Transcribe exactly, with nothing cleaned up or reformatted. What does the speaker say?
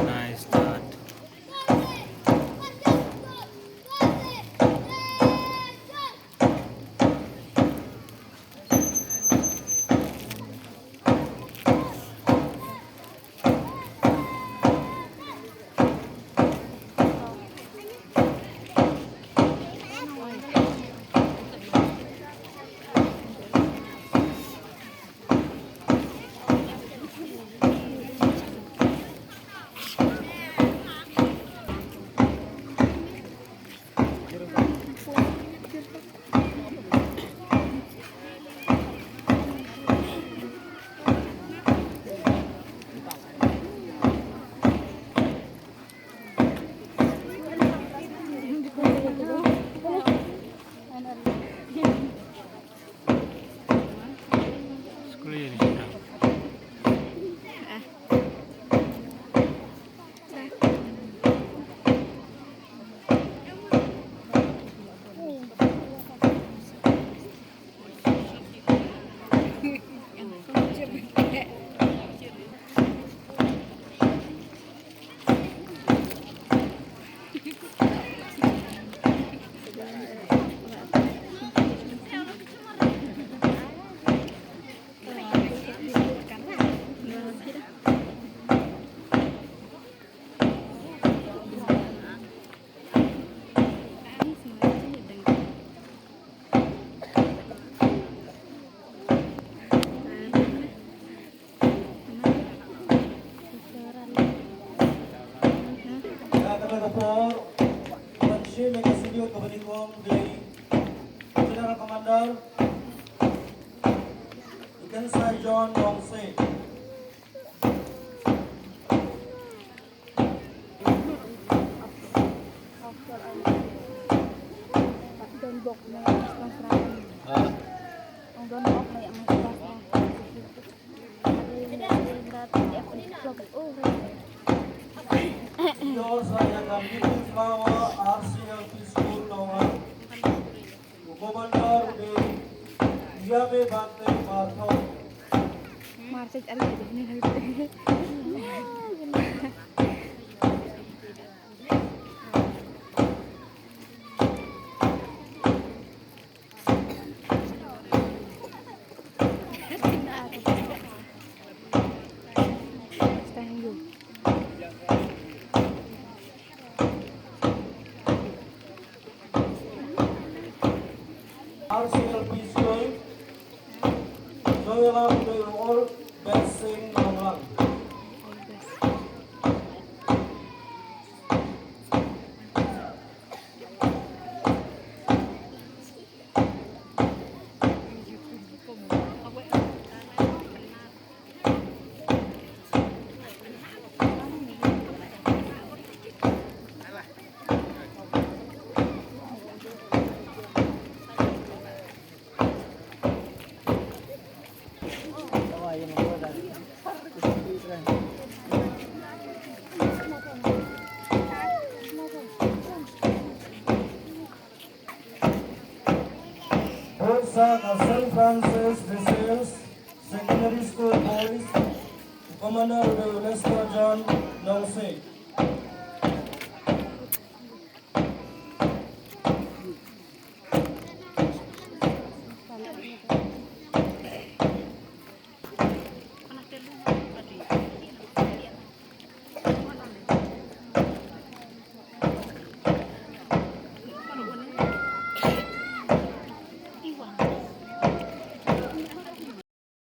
Nice start. Ïa kane ka por, ban shim ïa ka salute kaba nyngkong u dei u General Commander, u Khynsai John Nongsiej. Ïoh sa ïa ka Little Flower R C L P School Nonglang. U Commander u dei Yame Bante Marthong. R C L P School, Joyalam Joyol, Best Sing Nonglang. Bun sa ka Saint Francis de Sales Secondary School Boys, Commander u dei u Lester John Nongsiej.